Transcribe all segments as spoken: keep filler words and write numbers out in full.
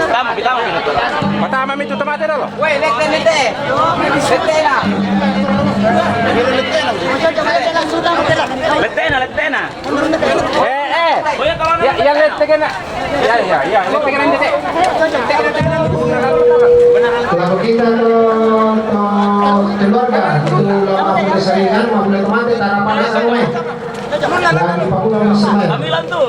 Tama, tama, tama. Patama mi tu tamate dolo. Weh, lette, lette. Lette na. Lette na, lette na. Eh, eh. Ya, ya, lette kena. Ya, ya, ya, lette kena, lette. Kalau kita ke, ke keluarga, itu lama punya saringan, mau boleh mati, tarapan sama, eh. Dan dipakulang sama, eh. Kamilan tu.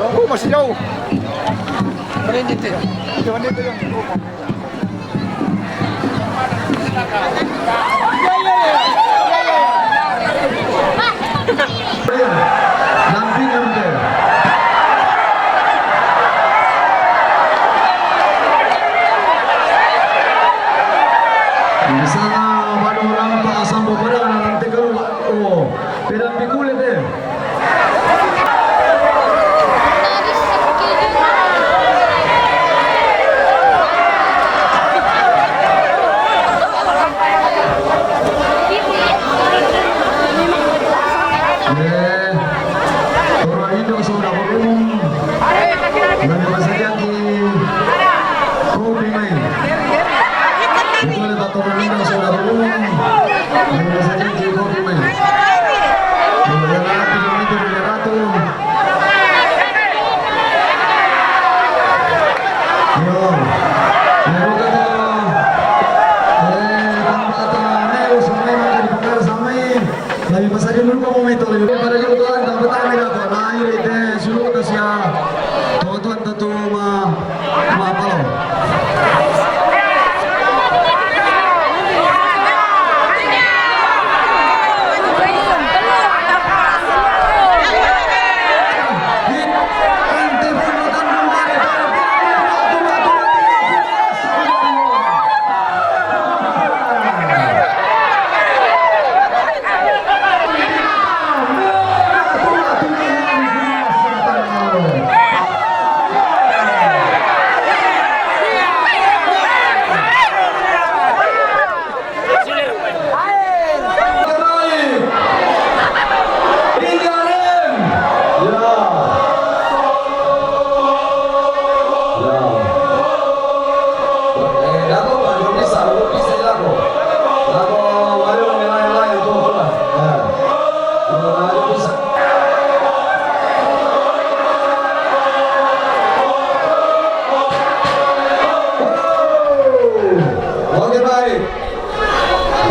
Oh, masih jauh. Berhenti tu. Jangan dia tu yang. Di sana pada orang tak sambung pada nanti keluar. Oh, pedang dikulit dia. Eh, orang Indo sudah berumur. Nani masajaki kopi mai. Itu ada tak orang Indo sudah berumur. Nani masajaki kopi mai. Pada julukan, tang pertama dah, kok naik deh, suruh ke sia. Tuan-tuan tentu ma, ma palo. Oke, baik.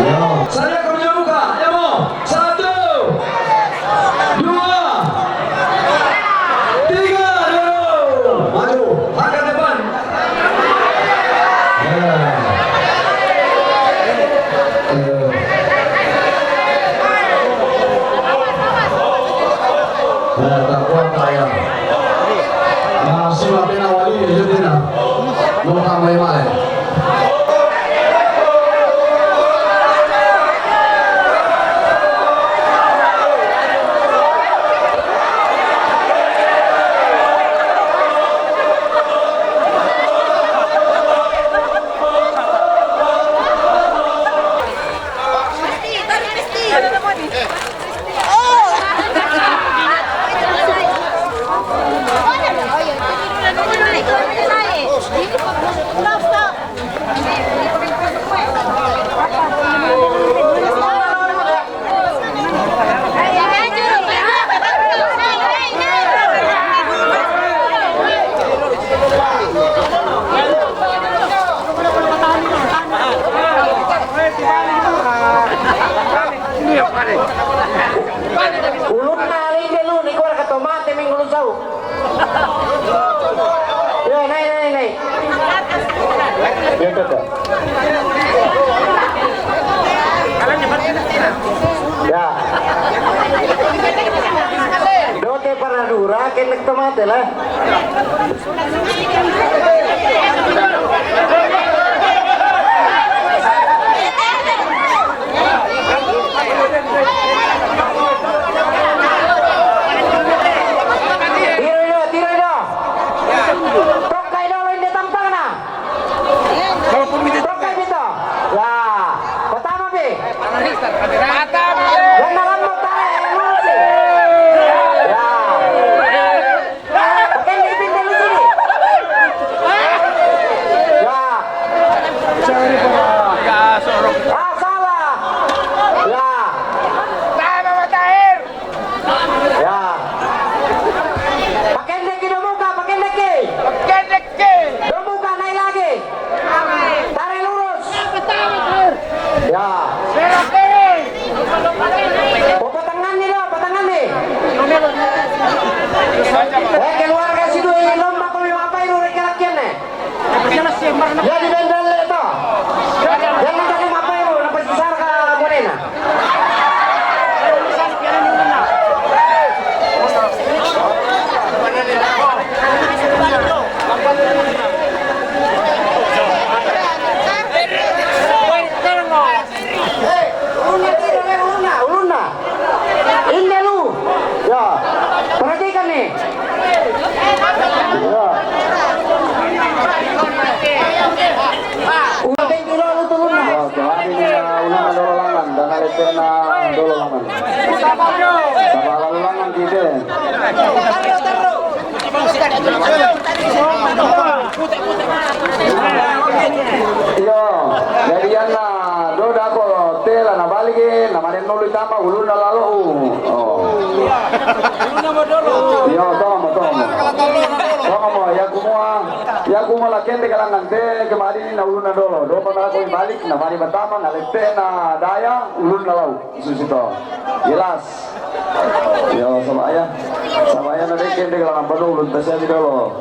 Ya. Saya kerja buka, ya mau? Satu, dua, tiga, dulu. Maju, angkat depan. Ya. Eh. Eh, tak kuat saya. Nah, sudah pernah wali, ya, tidak. Mau tambah yang mana? Ulunna linde lu, ni kuara ka tomate minggu lu sau. Yo, naik, naik, naik. Ya, tuh, tuh. Ya. Dote para dura, kenek tomate lah. Tiro ida, tiro ida. Tokkai dolo inde tampangna. Tokkai pi to. Ya. Pertama pi. Pertama. Yang dalam mau tarik, yang lurus pi. Ya. Pakai lipin dulu sini. Ya. Ah, salah. Ya. Ya. Pakendeki dong muka, pakendeki. Pakendeki. Dong muka, naik lagi. Tarik lurus. Ya. Oh, patangan ni dah, patangan ni. Eh, keluarga situ ini lomba kau mau apa itu, laki-laki ni? Ya, di bendal itu. Jangan tadi apa itu, lepas besar ke monena. Eh, ulunna, ulunna, ulunna. Inde lu. Ya. Perhatikan nih. Ya. Udah thank you dulu tuh ulunna. Ya, jadi dia ulunna dolo langan, dan ada pernah dolo langan. Sama lalu langan gitu. Iyo, jadi anna do dako tela na baligi, na manen nulu tama ulunna lalo. Oh. Iyo, tomo, tomo. Tomo, ya kumua. Ya Uma la kende galangan te kemari ni na ulunna dolo. Dua mana ko balik na mari pertama na lete na daya ulunna lau. Susi to. Jelas. Yo, sama ayah. Sama ayah na de kende galangan penuh ulun tasami dolo.